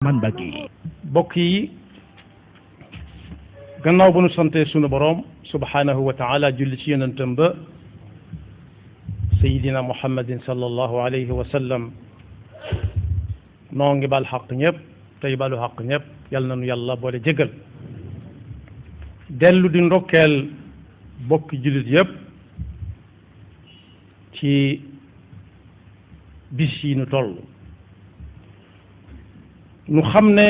Ousmane Mbacké. bokk yi gannaaw ba nu sante sunu boroom subhanahu wa taala julli ci yonentam ba sayidina muhammadin sallallahu alayhi wa sallam noo ngi bal xaq ñëpp tey balu xaq ñëpp yal na nu yàlla boole jégal dellu di ndokkeel bokki jullit yëpp ci bis yi nu toll nu xam ne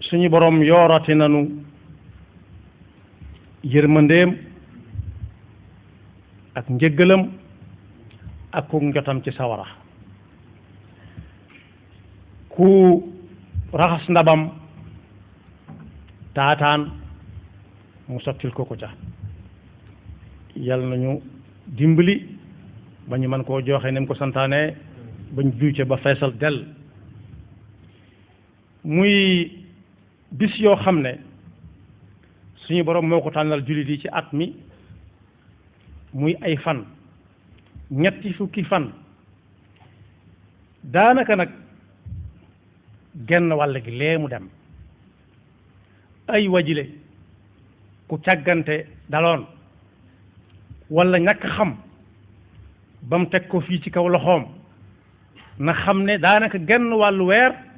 suñu boroom yoorati nanu yërmandeem ak njëggalam ak ku njotam ci sawara ku raxas ndabam taataan mu sottil ko ca yal nañu dimbali ba ñu mën koo joxe ni mu ko santaane bañ juuce ba feesal del muy bis yoo xam ne suñu borom moo ko tànnal jullit yi ci at mi muy ay fan ñetti fukki fan daanaka nag genn wàll gi lee mu dem ay wajile ku càggante daloon walla ñàkk xam ba mu teg ko fii ci kaw loxoom na xam ne daanaka genn wàllu weer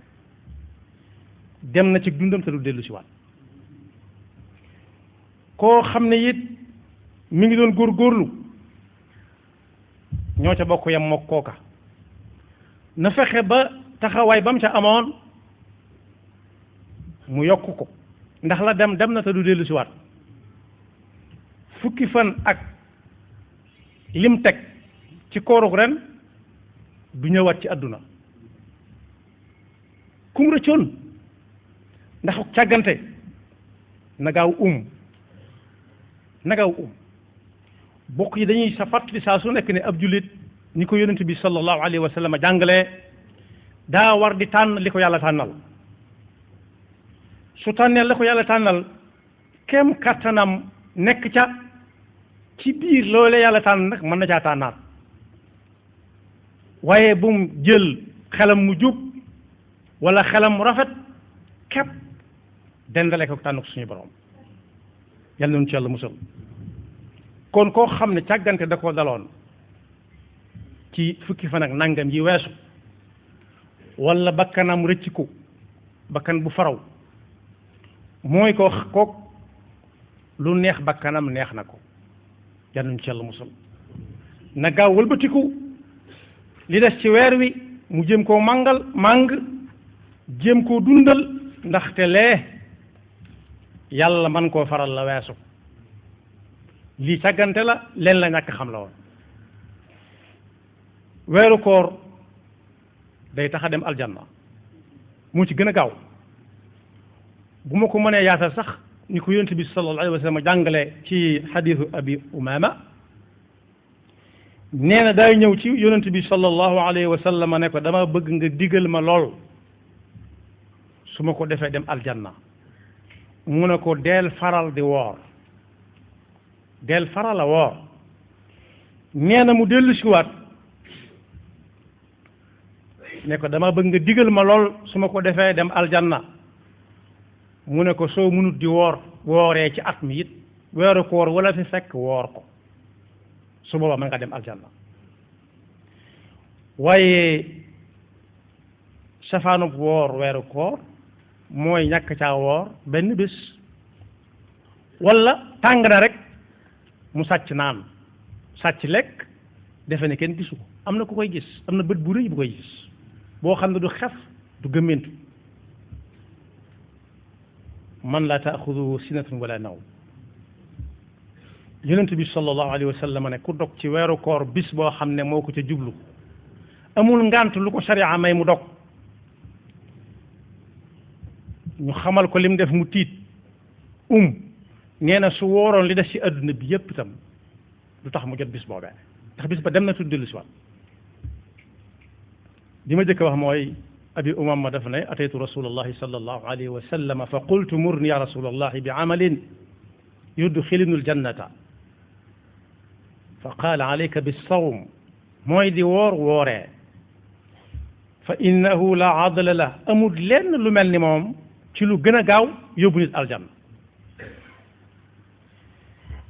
dem na ci dundam te du dellu si waat koo xam ne it mi ngi doon góorgóorlu ñoo ca bokk yam mook kooka na fexe ba taxawaay ba mu ca amoon mu yokk ko ndax la dem na te du dellu si waat fukki fan ak lim teg ci koorug ren du ñëwaat ci àdduna kum rëccoon ndax càggante na gaaw bokk yi dañuy sa fàttali saa su nekk ne ab jullit ni ko yonent bi sallallahu alayhi wa sallam jàngalee daa war di tànn li ko yàlla tànnal su tànnee la ko yàlla tànnal kem kattanam nekk ca ci biir loole yàlla tànn nag mën na caa tànnaat waaye bu mu jël xelam mu jub wala xelam mu rafet képp dendale ko tànn ko suñu borom yal nañu ci yàlla musal kon koo xam ne càggante da ko daloon ci fukki fan ak nangam yi weesu wala bakkanam rëcciku bakkan bu faraw mooy ko kook lu neex bakkanam neex na ko yal nañu ci yàlla musal na gaaw wëlbatiku li des ci weer wi mu jéem koo màng jéem koo dundal ndaxte lee yàlla man koo faral la weesu lii càggante la leen la ñàkk xam la woon weeru koor day tax a dem aljanna moo ci gën a gaaw bu ma ko mënee yaatal sax ni ko yonent bi sallallahu alayhi wa sallam jàngale ci xadiisu abi umaama nee na day ñëw ci yonent bi sallallahu alayhi wa sallam ne ko dama bëgg nga digal ma lool su ma ko defee dem aljanna mu ne ko deel faral di woor del faral a woor nee na mu dellu siwaat ne ko dama bëgg nga digal ma lool su ma ko defee dem aljanna mu ne ko soo mënut di wooree ci at mi it weeru koor wala fi fekk woor ko su boobaa mën nga dem aljanna waaye safaanub woor weeru koor mooy ñàkk caa woor benn bés wala tàng na rek mu sàcc naan sàcc lekk defe ne kenn gisu ko am na ku koy gis am na bët bu rëy bu koy gis boo xam ne du xef du gëmmentu man la taaxuduhu sinatun wala naw yonent bi sallallahu alayhi wa sallam ne ku dog ci weeru koor bis boo xam ne moo ko ca jublu amul ngant lu ko sharia may mu dog ñu xamal ko lim def mu tiit nee na su wooroon li des ci adduna bi yépp itam du tax mu jot bis boobee ndax bis ba dem na tudd dellu si waat li ma jëkk wax mooy abi umama daf ne ataytu rasulallahi sallallahu alayhi wa sallam fa qultu murni ya rasulallahi bi amalin yudxilinu aljannata fa qaala alayka bissawm mooy di wooree fa innahu la adla la amul lenn lu mel ni moom ci lu gën a gaaw yóbbu nit aljanna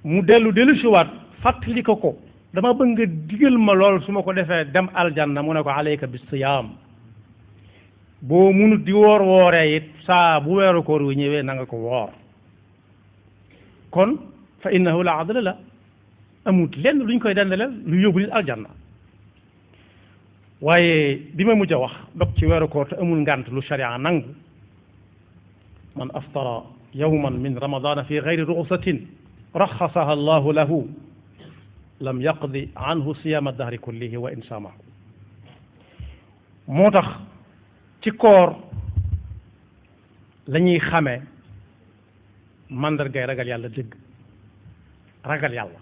mu dellu siwaat fàttali ko dama bëgg nga digal ma lool su ma ko defee dem aljanna mu ne ko alayka bis siyaam boo munut di wooree it saa bu weeru koor wi ñëwee na nga ko woor kon fa innahu la adla la amut lenn luñ koy dendaleel lu yóbbu nit aljanna waaye bi ma mujj a wax dog ci weeru koor te amul ngant lu sharia nangu man aftara yawman min ramadana fi gayri ruxsatin raxasaha allahu lahu lam yaqdi anhu siyama dahri kullihi wa in saamahu moo tax ci koor la ñuy xamee mandargay ragal yàlla dëgg ragal yàlla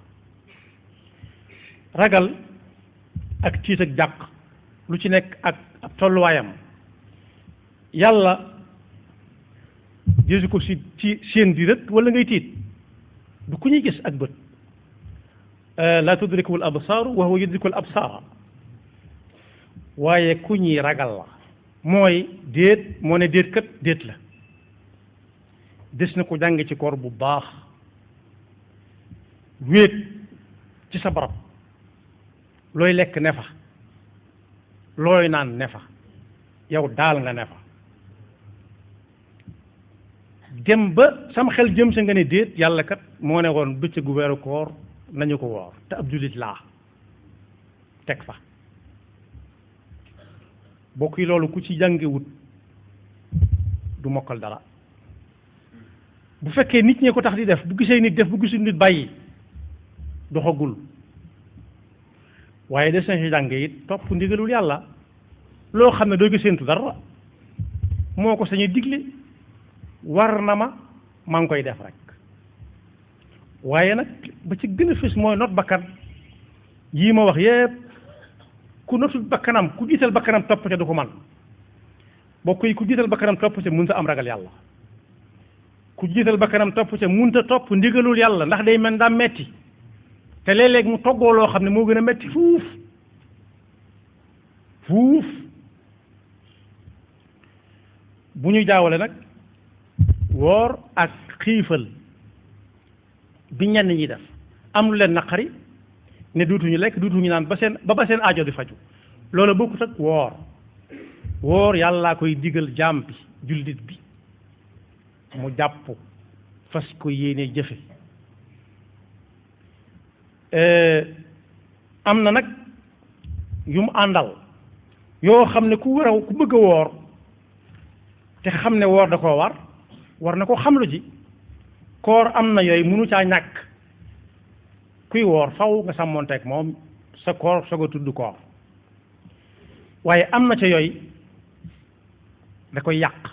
ragal ak tiit ak jàq lu ci nekk ak ab tolluwaayam yàlla jésu ko ci seen di rët wala ngay tiit du ku ñuy gis ak bët la tudriku al absaaru wa huwa yudriku al absaara waaye ku ñuy ragal la mooy déet moo ne déet kat déet la des na ko jàng ci koor bu baax wéet ci sa barab looy lekk ne fa looy naan ne fa yow daal nga ne fa dem ba sam xel jëm sa nga ne déet yàlla kat moo ne woon bëccëgu weeru koor nañu ko woor te ab jullit laa teg fa bokk yi loolu ku ci jàngewut du mokkal dara bu fekkee nit ñee ko tax di def bu gisee nit def bu gisul nit bàyyi doxagul waaye des na ci jàng it topp ndigalul yàlla loo xam ne doo ko séentu dara moo ko sañu digle war na ma maa ngi koy def rek waaye nag ba ci gën a fës mooy not bakkan yii ma wax yépp ku notul bakkanam ku jiital bakkanam topp ca du ko man bokk yi ku jiital bakkanam topp ca mënta am ragal yàlla ku jiital bakkanam topp ca mënta topp ndigalul yàlla ndax day mel daa metti te léeg-léeg mu toggoo loo xam ne moo gën a metti fuuf fuuf bu ñu jaawale nag woor ak xiifal bi ñenn ñi def am lu leen naqari ne duutuñu lekk duutuñu naan ba seen aajo di faju loolu bokkut ak woor yàllaa koy digal jaam bi jullit bi mu jàpp fas ko yéene jëfe am na nag yu mu àndal yoo xam ne ku bëgg a woor te xam ne woor da koo war na ko xam lu ji koor am na yooyu mënu caa ñàkk kuy woor faw nga sàmmoonteeg moom sa koor soog a tudd koor waaye am na ca yooyu da koy yàq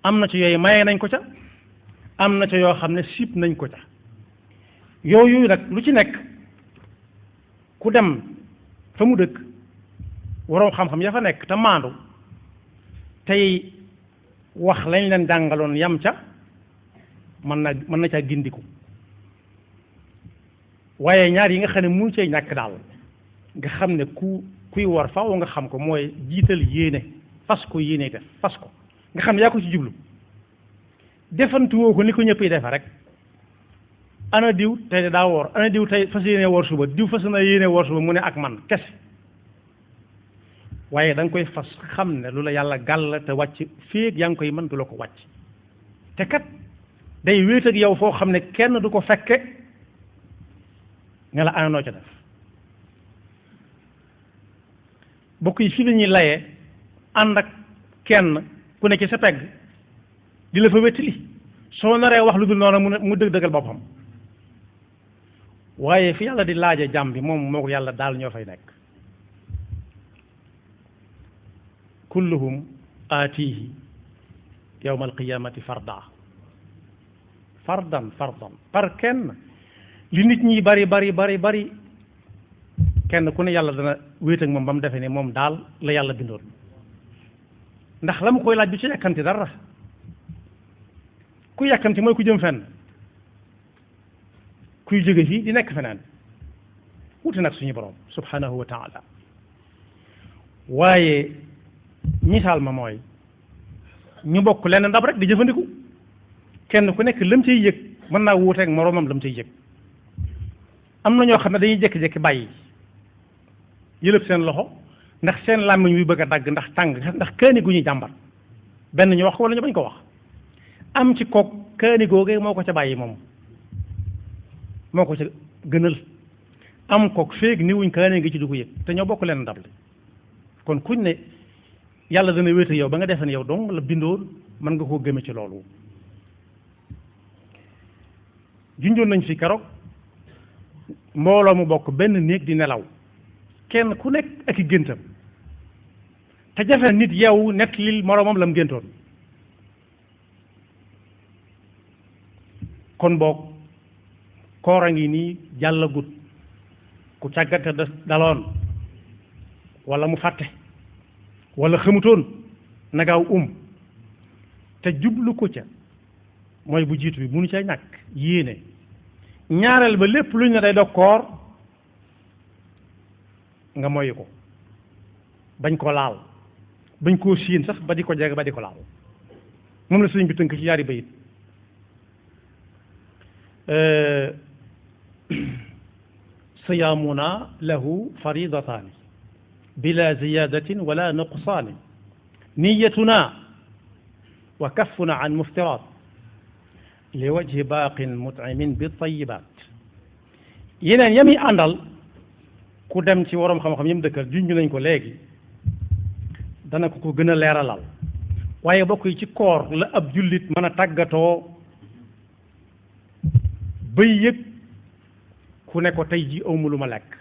am na ca yooyu maye nañ ko ca am na ca yoo xam ne sib nañ ko ca yooyu nag lu ci nekk ku dem fa mu dëkk waroom xam-xam ya fa nekk te maandu tey wax lañ leen jàngaloon yam ca mën na caa gindiku waaye ñaar yi nga xam ne mu cee ñàkk daal nga xam ne kuy war faaw nga xam ko mooy jiital yéene fas ko yéene def fas ko nga xam ne yaa ko ci jublu defantuwoo ko ni ko ñëpp yi defe rek ana diw tey daa woor ana diw tey fas yéene woor suba diw fas na yéene woor suba mu ne ak man kese waaye da nga koy fas xam ne lu la yàlla gàll te wàcc féeg yaa ngi koy mën du la ko wàcc te kat day wéet ak yow foo xam ne kenn du ko fekke nga la ana noo ca def bokk yi fii la ñuy layee ànd ak kenn ku ne ci sa pegg di la fa wéttali soo naree wax lu dul noonu mu dëgg-dëggal boppam waaye fi yàlla di laaje jàmm bi moom moo ko yàlla daal ñoo fay nekk kulluhum aatihi yawma alqiyamati fardan par kenn li nit ñi bari kenn ku ne yàlla dana wéet ak moom ba mu defee ne moom daal la yàlla bindoon ndax la mu koy laaj du ci yàkkamti dara ku yàkkamti mooy ku jëm fenn kuy jóge fii di nekk feneen wuti nag suñu borom subhanahu wa taala waaye misaal ma mooy ñu bokk lenn ndab rek di jëfandiku kenn ku nekk lam ciy yëg mën naa wuuteeg moroomam lam ciy yëg am na ñoo xam ne dañuy jékki-jékki bàyyi yëlëb seen loxo ndax seen làmmiñ wi bëgg a dagg ndax tàng ndax kaani gu ñuy jàmbat benn ñu wax ko wala ñu bañ ko wax am ci kook kaani googee moo ko ca bàyyi moom moo ko ca gënal am kook féeg ni wuñ kaani ngi ci du ko yëg te ñoo bokk leen ndab li kon kuñ ne yàlla dana wéete yow ba nga defe ne yow dong la bindoon mën nga koo gëme ci loolu junjoon nañ fi keroog mbooloo mu bokk benn néeg di nelaw kenn ku nekk ak i géntam te jafe nit yow nett lil moroomam la mu géntoon kon boog koor a ngi nii jàllagut ku càggante daloon wala mu fàtte wala xamutoon nagaaw te jublu ko ca mooy bu jiitu bi munu ca ñàkk yéene ñaareel ba lépp lu ñu ne day dog koor nga moyu ko bañ ko laal bañ koo siin sax ba di ko jege ba di ko laal moom la sëriñ bi tënk ci yaari bayit siyaamuna lahu faridataani bila ziyadatin wala nuqsaani niyatuna wa kaffuna an muftirat li wajhi baaqin mut'imin bi tayibat yeneen yami àndal ku dem ci waroom xam-xam yam dëkkal junj nañ ko léegi dana ko gën a leeralal waaye bokk yi ci koor la ab jullit mën a tàggatoo bay yëg ku ne ko tey ji awma lu ma lekk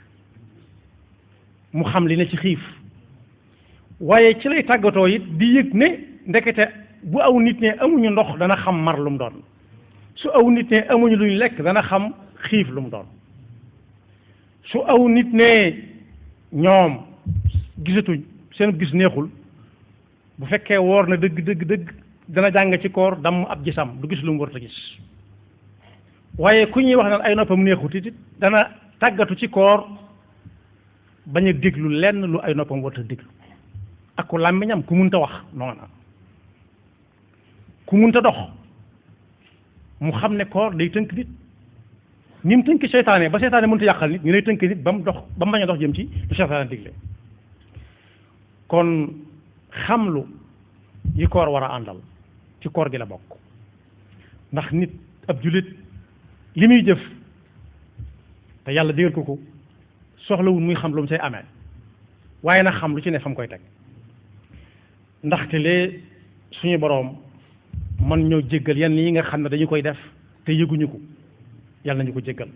mu xam li ne ci xiif waaye ci lay tàggatoo it di yëg ne ndekete bu aw nit ne amuñu ndox dana xam mar lu mu doon su aw nit ne amuñu luñ lekk dana xam xiif lu mu doon su aw nit ne ñoom gisatuñ seen gis neexul bu fekkee woor na dëgg dana jàng ci koor damm ab gisam du gis lu mu warta gis waaye ku ñuy wax naan ay noppam neexut it dana tàggatu ci koor bañ a déglu lenn lu ay noppam warta déglu ak ku làmmiñam ku munta wax noona ku munta dox mu xam ne koor day tënk nit ni mu tënk seytaane ba seytaane mënta yàqal nit ñu lay tënk nit ba mu dox ba mu bañ a dox jëm ci lu seytaane digle kon xamlu yi koor war a àndal ci koor gi la bokk ndax nit ab jullit li muy jëf te yàlla digal ko soxlawul muy xam lu mu say amee waaye nag xam lu ci ne fa mu koy teg ndaxte lee suñu boroom man ñoo jéggal yenn yi nga xam ne dañu koy def te yëguñu ko yàlla nañu ko jéggal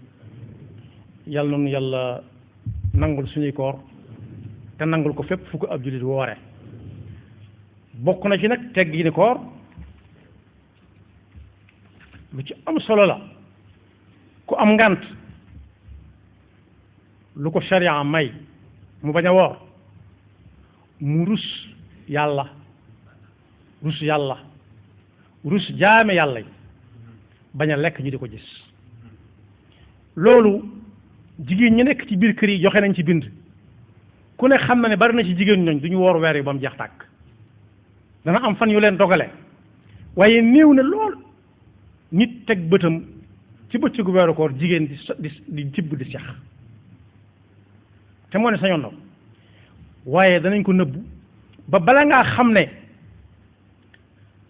yàlla noonu yàlla nangul suñuy koor te nangul ko fépp fu ko ab jullit woore bokk na ci nag tegg yi ni koor lu ci am solo la ku am ngant lu ko sharia may mu bañ a woor mu rus yàlla rus jaame yàlla yi bañ a lekk ñu di ko gis loolu jigéen ñi nekk ci biir kër yi joxe nañ ci bind ku ne xam na ne bari na ci jigéen ñooñ du ñu woor weer yi ba mu jeex tàkk dana am fan yu leen dogale waaye néew na lool nit teg bëtam ci bëccëgu weeru koor jigéen di tibb di sex te moo ne sañoon na waaye danañ ko nëbbu ba bala ngaa xam ne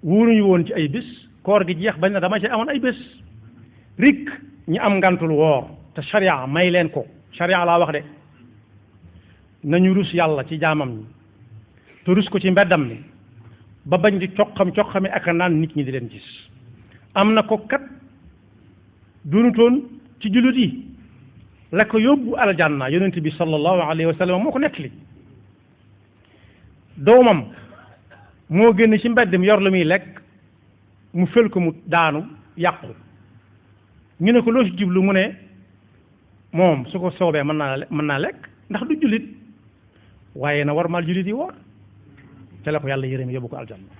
wóoruñu woon ci ay bés koor gi jeex bañ na dama ci amoon ay bés rik ñi am ngantul woor te sharia may leen ko sharia laa wax de nañu rus yàlla ci jaamam ñi te rus ko ci mbeddam ni ba bañ di coqami ak naan nit ñi di leen gis am na ko kat doonutoon ci jullit yi la ko yóbbu aljanna yonent bi sallallahu alayhi wa sallam moo ko nettali doomam moo génn ci mbedd mi yor lu muy lekk mu fël ko mu daanu yàqu ñu ne ko loo ci jublu mu ne moom su ko soobee mën naa lekk ndax du jullit waaye na war maal jullit yi woor te la ko yàlla yërëm yóbbu ko aljanna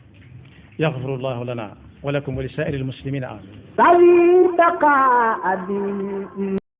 yaxfirullahu lana wa lakum wa li saa'iril muslimina amin